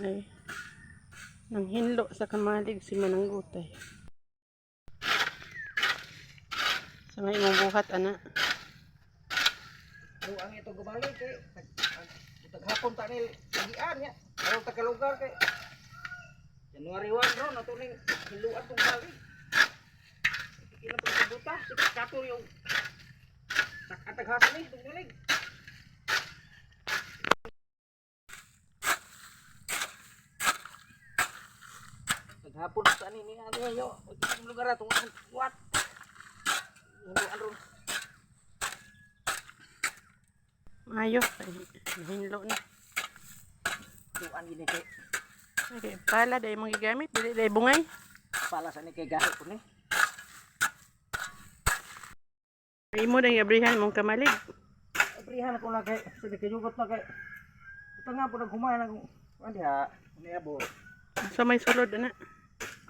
Ay, nanghinlo sa kamalig si Mananggutay. Sa may imong buhat, ana. Ang ito gumali kay taghapon ta ni lagian nya. Aron tagalugar kay January 1 ron ato ning hiluan tong bali. Kina pa sa buta, si kato yung sakataghasan ni tong balig. Taghapon sa ani ni ano yo, itong lugar atong what? Hiluan ron. Maayo. Ay, nahinlo na. Hiluan gini kay Okay, pala dahil mong gigamit. Dili dahil bungay. pala sa ni kay gahi po ni. Ay mo dahil abrihan mong kamalig. Abrihan ako na kay sa kayugot na kay. Ito nga po naghumay na kung ano diha, niabot. Sa may sulod, ana.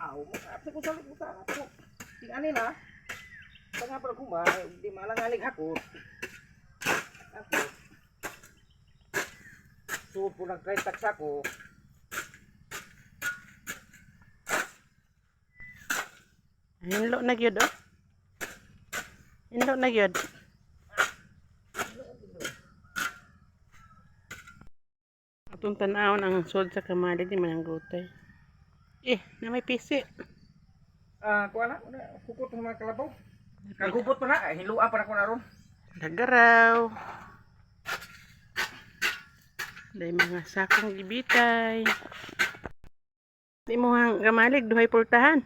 Aw, mo sa ko salit mo ako. Ting ani na. Ito nga po naghumay, di malangalig hakot. Ako. Suod po ng 30 sako. Hinlo na gyud, oh. Hinlo na gyud. Atong tan-awon ang sulod sa kamalig ni Mananggutay. Eh, na may pisi. Ah, kuha na, una, kukot ng mga kalabaw. Kagubot pa na, ay, hiluan pa na ko na ron. Dagaraw. Dahil mga sakong gibitay. Di mo ang kamalig, duhay pultahan.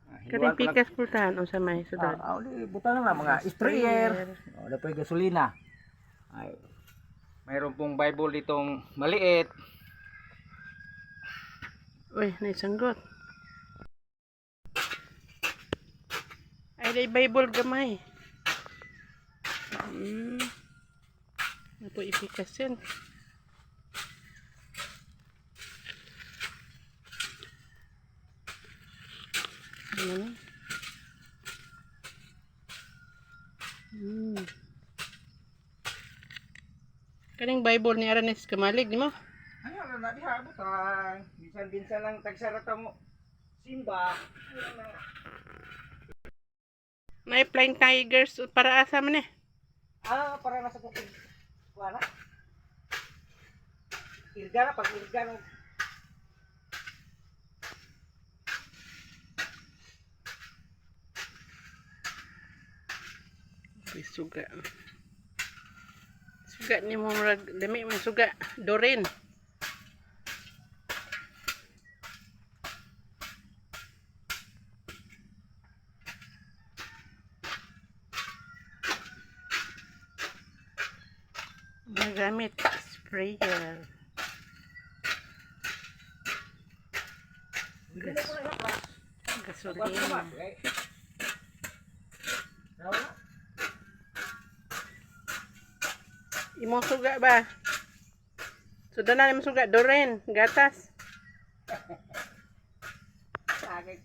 Ah, Kaning hiluan pa na- pikas pultahan o sa may sudod. Ah, ah, di, buta na lang mga sprayer. Oh, dapat gasolina. Ay. Mayroon pong Bible ditong maliit. Uy, naisanggot. Ay, day Bible gamay. Ano po ipikasin? Ano na? Kaning Bible ni Aranes kamalig, di mo? Ano na na diha butang. Bisan-bisan lang tagsara ta mo. Simba. Ano na. May flying tigers para asa man eh. Ah, para nasa kung kuha na. Irga na pag irga no. May suga. Suga ni mo murag dami man suga. Dorin. Magamit sprayer. Gas. Gasolina. Imong suga ba? Sudan na imong suga Dorin, gatas. Sagay.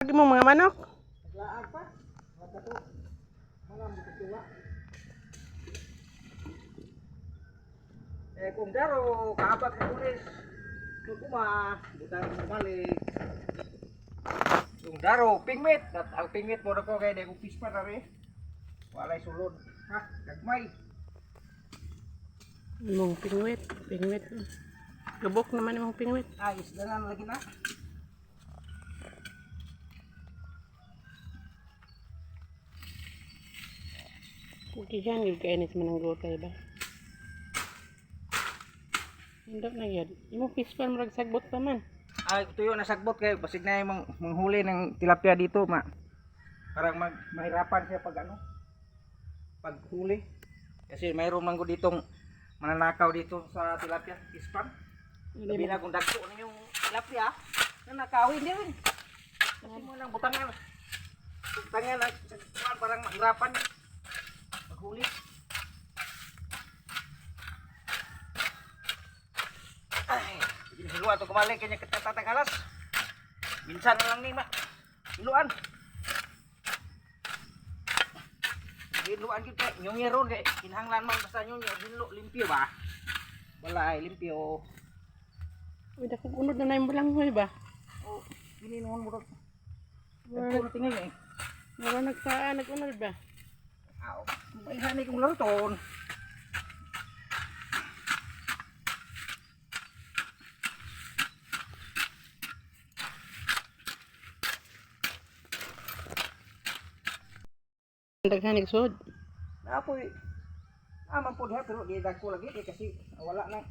Lagi mo mga manok. Naglaag pa. Mata to. Malam tuwa. Eh kung daro kaabag na pulis. Kukuma, butang balik. Kung daro pingwit, at ang pingwit mo na ko kay di ko pispa na rin. Walay sulod. Ha, gagmay. Imong pingwit, pingwit. Gabok naman imong pingwit. Ay, isda na lagi na. Kugihan gyud kay ni sa mananggutay ba. Hindot na gyud. Imong pispan murag sagbot pa man. Ay, tuyo na sagbot kay basig na yung manghuli ng tilapia dito, ma. Parang mahirapan siya pag ano, paghuli. Kasi mayroon man ko ditong mananakaw dito sa tilapia, ispan. Sabi na kung dagko na yung tilapia. Na nakawin din. Kasi mo nang butangan. Butangan ang kuan parang mahirapan. Maghuli. Ay, hiluan to kumalik kanya katatatagalas. Minsan na lang ni ma. Hiluan. Hiluan gyud kay nyong ron kay kinahanglan man basta nyo hinlo limpyo ba. Balay limpyo. Uy, dakog unod na na yung balanghoy ba? Oh, kini noon mo. Mura tingin eh. Mura nagsaa, nag-unod ba? Aw, may hanay kong laro ton. Daghan sod. Napoy. Aman po diha pero di dagko lagi eh, kasi wala nang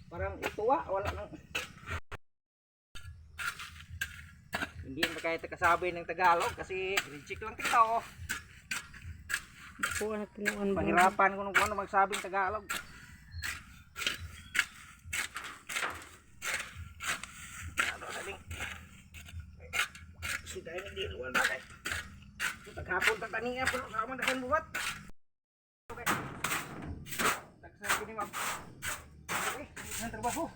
parang ituwa, wala nang hindi na kaya kasabi ng Tagalog kasi reject lang tito. Kuha na tinuan ba? Pahirapan ko nung ano magsabing Tagalog. Ano sa ding? Sudah ini di luar na kay. Taghapon tataniya pero sa amon daghan buhat. Okay. Tagsa kini ma'am. Okay, ang trabaho.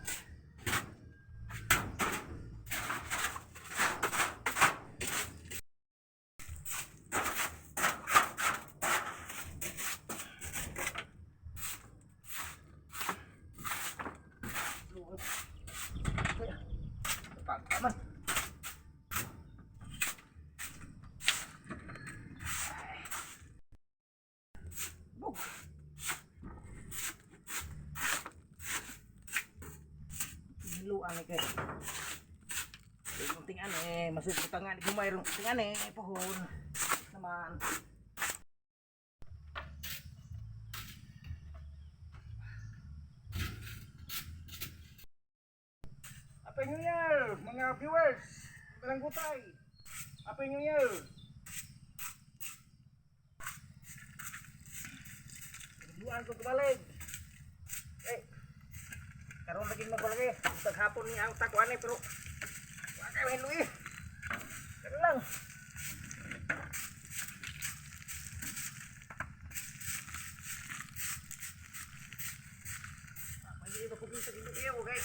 Pagkaman. Bug. Hiluan ni kay. Yung tingan eh, masubutan nga ni gumayroong tingan eh, pohon. Naman. Happy New Year, mga viewers! Balanggutay! Happy New Year! Duan ko kumalig. Eh, karon lagi magbalagi. Taghapon ni ang takuan eh, pero wa kayo hinluy. Karon lang. Pagili ba kung sa ginoo okay.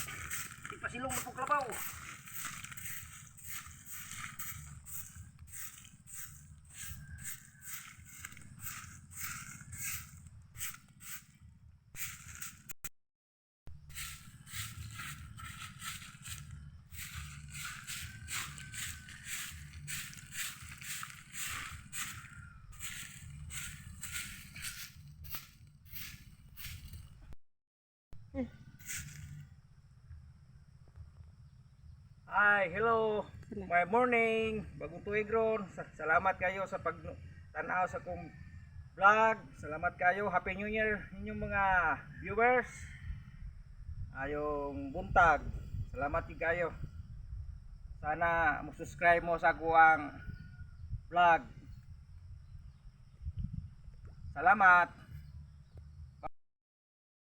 Di pa silong mapuklabaw. Hi, hello. My morning. Bagong tuig ron. Salamat kayo sa pag tanaw sa kong vlog. Salamat kayo. Happy New Year inyong mga viewers. Ayong buntag. Salamat din kayo. Sana mo-subscribe mo sa akuang vlog. Salamat.